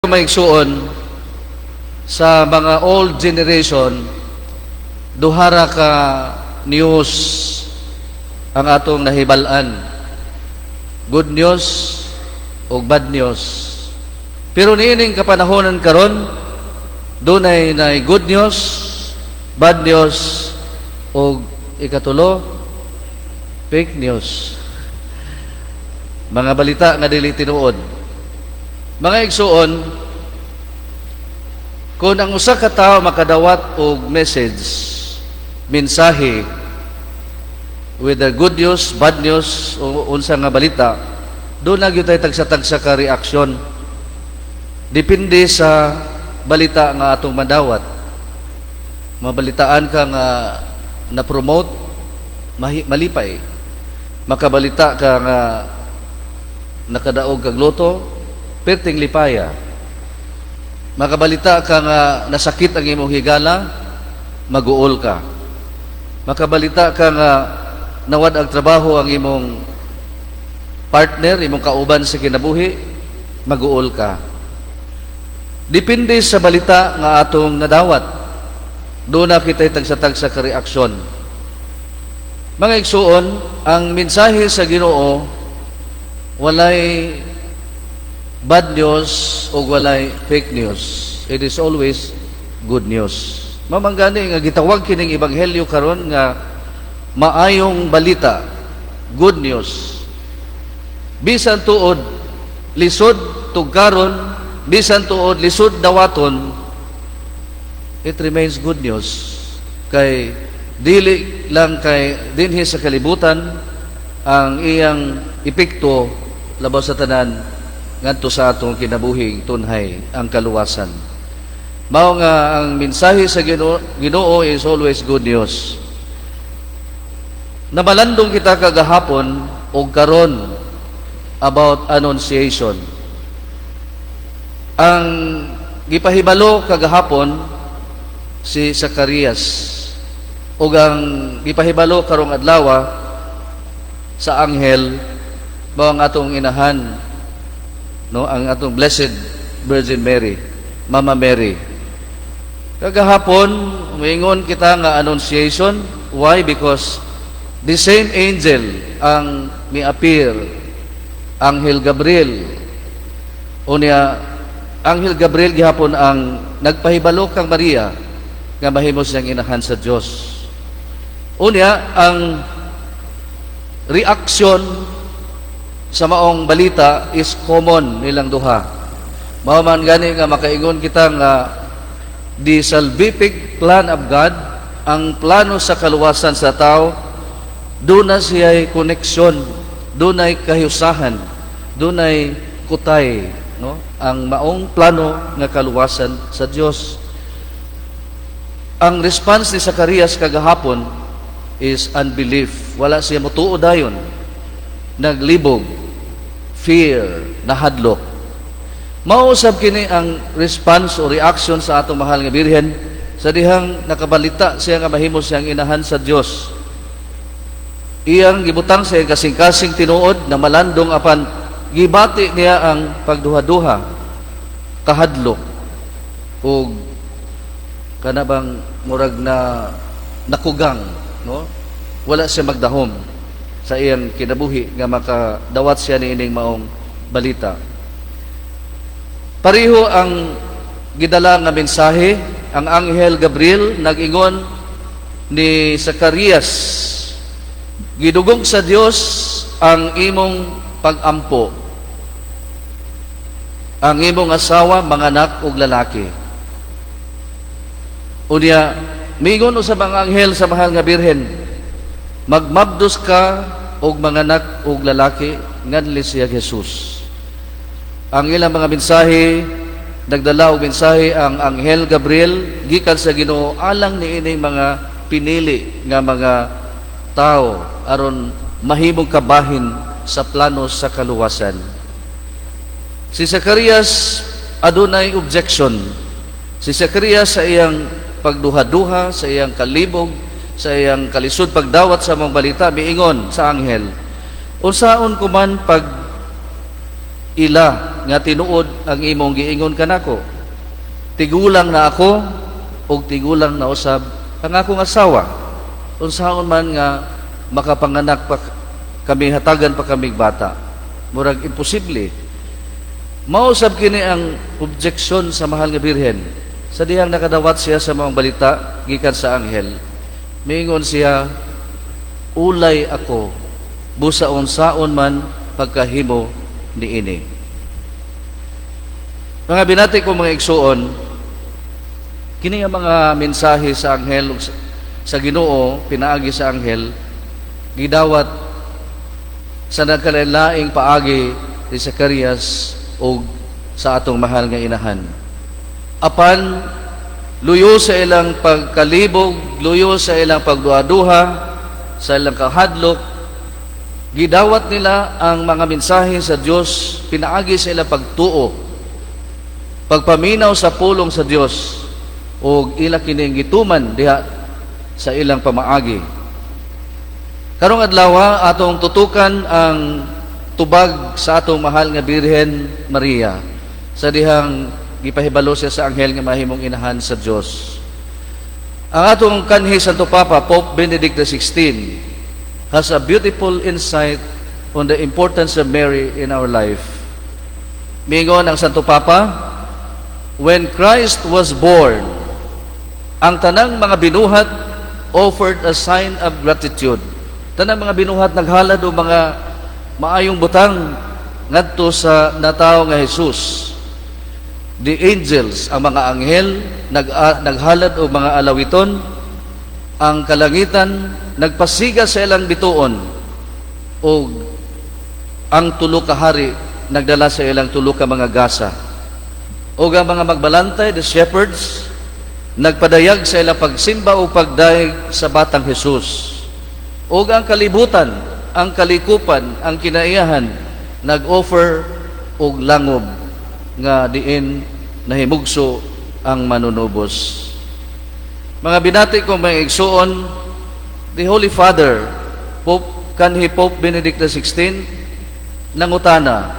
Mga igsuon, sa mga old generation, duhara ka news ang atong nahibal-an: good news o bad news. Pero niining kapanahonan karon, dunay nay good news, bad news, o ikatulo, fake news, mga balita nga dili tinuod. Mga igsuon, kung ang usa ka tawo makadawat og message, mensahe, whether good news, bad news o unsa nga balita, duna gyud tay tagsa-tagsa ka reaksyon. Depende sa balita nga atong madawat. Mabalitaan ka nga na-promote, malipay. Makabalita ka nga nakadaog kag lotto, perting lipaya. Makabalita ka nga nasakit ang imong higala, maguol ka. Makabalita ka nga nawad ang trabaho ang imong partner, imong kauban sa kinabuhi, maguol ka. Depende sa balita nga atong nadawat. Duna kita'y tagsa-tagsa ka reaksyon. Mga igsuon, ang mensahe sa Ginoo walay bad news o walay fake news. It is always good news. Mao man gani nga gitawag kining ebanghelyo karon nga maayong balita, good news. Bisan tuod lisod tugkaron, bisan tuod lisod dawaton, it remains good news. Kay dili lang kay dinhi sa kalibutan ang iyang epekto, labaw sa tanan ngadto sa atong kinabuhing tunhay ang kaluwasan. Mao nga ang mensahe sa Ginoo is always good news. Namalandong kita kagahapon og karon about Annunciation. Ang gipahibalo kagahapon si Zacarias ug ang gipahibalo karong adlaw sa anghel mao ang atong inahan, no, ang atong Blessed Virgin Mary, Mama Mary. Kagahapon moingon kita nga Annunciation. Why? Because the same angel ang mi-appear, Anghel Gabriel. Unya Anghel Gabriel gihapon ang nagpahibalo kang Maria nga mahimo siyang inahan sa Dios. Unya ang reaksyon sa maong balita is common nilang duha. Mao man gani nga makaingon kita nga the salvific plan of God, ang plano sa kaluwasan sa tao, duna siya'y koneksyon, dunay kahiusahan, dunay kutay, no? Ang maong plano nga kaluwasan sa Dios. Ang response ni Zacarias kagahapon is unbelief. Wala siya motuo dayon. Naglibog, fear, nahadlok. Mao usab kini ang response o reaction sa atong mahal nga Birhen sa dihang nakabalita siya nga mahimo siyang inahan sa Dios. Iyang gibutang sa iyang kasing-kasing tinuod na malandong, apan gibati niya ang pagduha-duha, kahadlok ug kana bang murag na nakugang, no? Wala siya magdahom sa iyang kinabuhi nga makadawat siya niining maong balita. Pareho ang gidala nga mensahe. Ang Anghel Gabriel nag-ingon ni Zacarias, "Gidugong sa Dios ang imong pagampo. Ang imong asawa manganak og lalaki." Unya miingon usab ang anghel sa mahal nga Birhen, "Magmabdos ka og manganak og lalaki, ngadli siya Jesus." Ang ilang mga mensahe, nagdala og mensahe ang Anghel Gabriel gikan sa Ginoo alang niining mga pinili nga mga tao aron mahimong kabahin sa plano sa kaluwasan. Si Zacarias adunay objection. Si Zacarias, sa iyang pagduha-duha, sa iyang kalibog, sa iyang kalisod pagdawat sa mga balita, miingon sa anghel, "Unsaon ko man pag Ila nga tinuod ang imong giingon kanako. Tigulang na ako ug tigulang na usab ang akong asawa. Unsaon man nga makapanganak pa kami, hatagan pa kamig bata? Murag imposible. Mao sab kini ang objection sa mahal nga Birhen. Sa dihang nakadawat siya sa mga balita gikan sa anghel. Miingon siya, "Ulay ako, busa unsaon man pagkahimo niini?" Mga binati ko mga igsuon, kini nga mga mensahe sa anghel ug sa Ginoo pinaagi sa anghel, gidawat sa nagkalainlaing paagi ni Zacarias ug sa atong mahal nga inahan. Apan luyo sa ilang pagkalibog, luyo sa ilang pagduha-duha, sa ilang kahadlok, gidawat nila ang mga mensahe sa Dios pinaagi sa ilang pagtuo, pagpaminaw sa pulong sa Dios, ug ila kining gituman diha sa ilang pamaagi. Karong adlaw, atong tutukan ang tubag sa atong mahal nga Birhen Maria sa dihang gipahibalo siya sa anghel nga mahimong inahan sa Dios. Ang atong kanhi Santo Papa, Pope Benedict XVI, has a beautiful insight on the importance of Mary in our life. Mingon ang Santo Papa, "When Christ was born, ang tanang mga binuhat offered a sign of gratitude." Tanang mga binuhat naghalad og mga maayong butang ngadto sa natawo nga Jesus. The angels, ang mga anghel, naghalad og mga alawiton. Ang kalangitan nagpasiga sa ilang bituon, ug ang tulo ka hari nagdala sa ilang tulo ka mga gasa. Ug ang mga magbalantay, the shepherds, nagpadayag sa ilang pagsimba o pagdayeg sa batang Jesus. Ug ang kalibutan, ang kalikupan, ang kinaiyahan, nag-offer og langob nga diin nahimugso ang manunubos. Mga binati ko mga igsuon, the Holy Father, Pope kanhi Pope Benedict XVI, nangutana,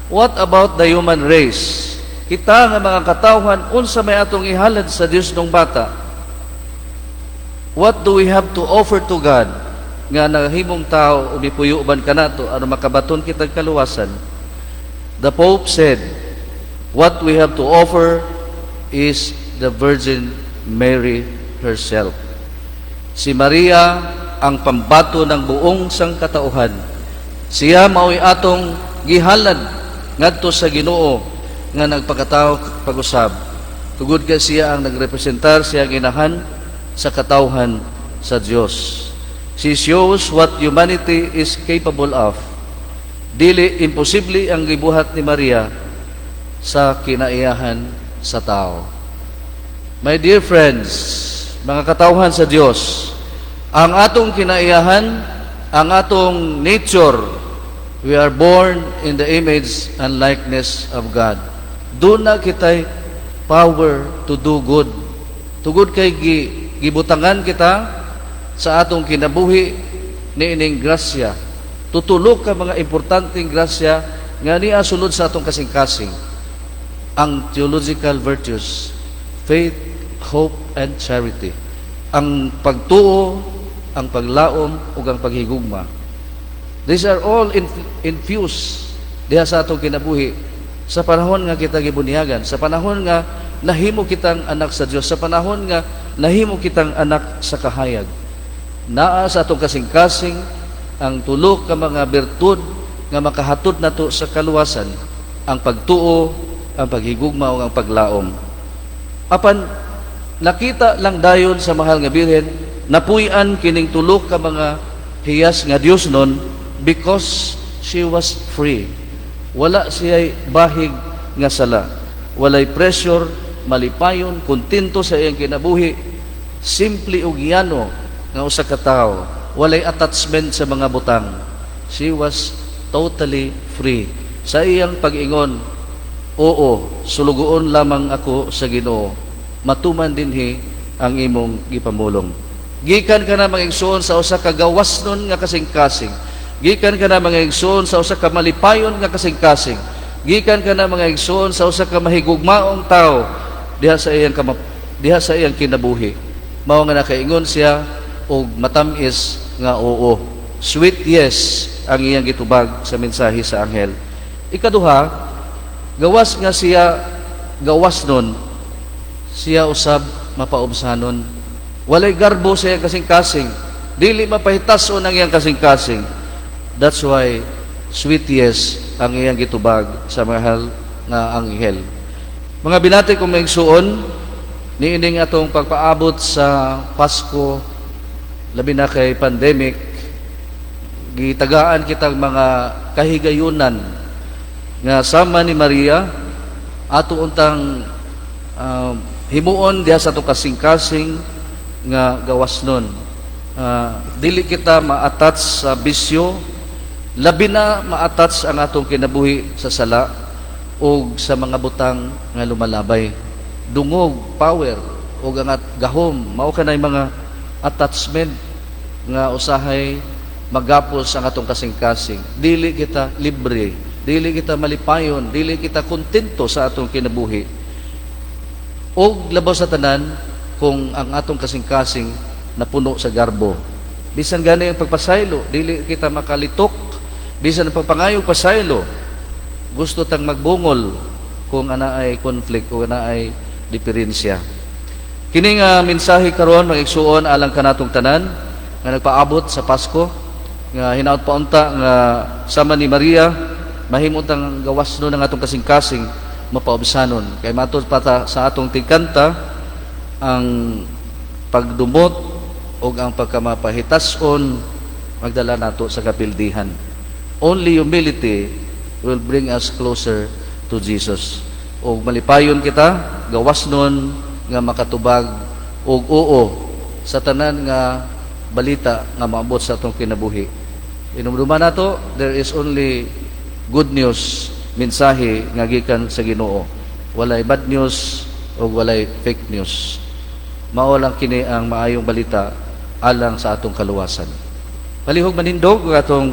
"What about the human race? Kita nga mga katawhan, unsa may atong ihalad sa Dios nung bata? What do we have to offer to God nga nahimong tao ug mipuyo uban kanato aron makabaton kitag kaluwasan?" The Pope said, "What we have to offer is the Virgin Mary herself." Si Maria ang pambato ng buong sangkatauhan. Siya mao'y atong gihalad ngadto sa Ginoo nga nagpakatao pag-usab. Tugod kay siya ang nagrepresentar, siya ang inahan sa katawhan sa Dios. She shows what humanity is capable of. Dili imposible ang gibuhat ni Maria sa kinaiyahan sa tao. My dear friends, mga katawhan sa Dios, ang atong kinaiyahan, ang atong nature, we are born in the image and likeness of God. Duna kita'y power to do good. Tugod kay gibutangan kita sa atong kinabuhi niining grasya. Tutulo ka mga importanteng grasya nga niya sulod sa atong kasing-kasing. Ang theological virtues, faith, hope, and charity. Ang pagtuo, ang paglaom, ug ang paghigugma. These are all infused diha sa atong kinabuhi sa panahon nga kita gibunyagan, sa panahon nga nahimo kitang anak sa Dios, sa panahon nga nahimo kitang anak sa kahayag. Naa sa atong kasing-kasing ang tulo ka mga bertud nga makahatod nato sa kaluwasan, ang pagtuo, ang paghigugma ug ang paglaom. Apan nakita lang dayon sa mahal nga Birhen, napuy-an kining tulo ka mga hiyas nga Dios nun because she was free. Wala siya'y bahig nga sala. Walay pressure, malipayon, kontento sa iyang kinabuhi, simple ug yano nga usa ka tawo. Walay attachment sa mga butang. She was totally free. Sa iyang pag-ingon, "Oo, sulugoon lamang ako sa Ginoo. Matuman dinhi ang imong gipamulong." Gikan ka na, mga igsoon, sa usa ka gawasnon nga kasing-kasing. Gikan ka na, mga igsoon, sa usa ka malipayon nga kasing-kasing. Gikan kana, mga igsoon, sa usa ka mahigugmaong tao diha sa iyang kinabuhi. Mao nga nakaingon siya og matamis nga oo. Sweet yes ang iyang gitubag sa mensahe sa anghel. Ikaduha, gawas nga siya gawas nun, siya usab mapaubsanon. Walay garbo sa iyang kasing-kasing. Dili mapahitason ang iyang kasing-kasing. That's why sweet yes ang iyang gitubag sa mahal nga anghel. Mga binati kong mga igsuon, niining atong pagpaabot sa Pasko, labi na kay pandemic, gitagaan kitang mga kahigayunan nga sama ni Maria, ato untang himuon diha sa atong kasing-kasing nga gawas nun. Dili kita ma-attach sa bisyo, labi na ma-attach ang atong kinabuhi sa sala o sa mga butang nga lumalabay. Dungog, power, o ang at gahom, mao kanay mga attachment nga usahay magapos ang atong kasing-kasing. Dili kita libre, dili kita malipayon, dili kita kontento sa atong kinabuhi. Og labaw sa tanan, kung ang atong kasing-kasing napuno sa garbo. Bisan gani ang pagpasaylo, dili kita makalitok. Bisan ang pagpangayog pasaylo, gusto tang magbungol kung ana ay conflict o ana ay diferensya. Kini nga mensahe karon, mga igsuon, alang kanatong tanan nga nagpaabot sa Pasko, nga hinaot pa unta nga sama ni Maria, mahimo tang gawas no ng atong kasing-kasing, mapaubsanon, kay matud pa ta sa atong tigkanta, ang pagdumot o ang pagkamapahitason magdala nato sa kapildihan. Only humility will bring us closer to Jesus. O malipayon kita, gawas nun nga makatubag og oo sa tanan nga balita nga maabot sa atong kinabuhi. Inumduman nato, there is only good news, mensahe nga gikan sa Ginoo. Walay bad news o walay fake news. Mao lang kini ang maayong balita alang sa atong kaluwasan. Palihog manindog ang atong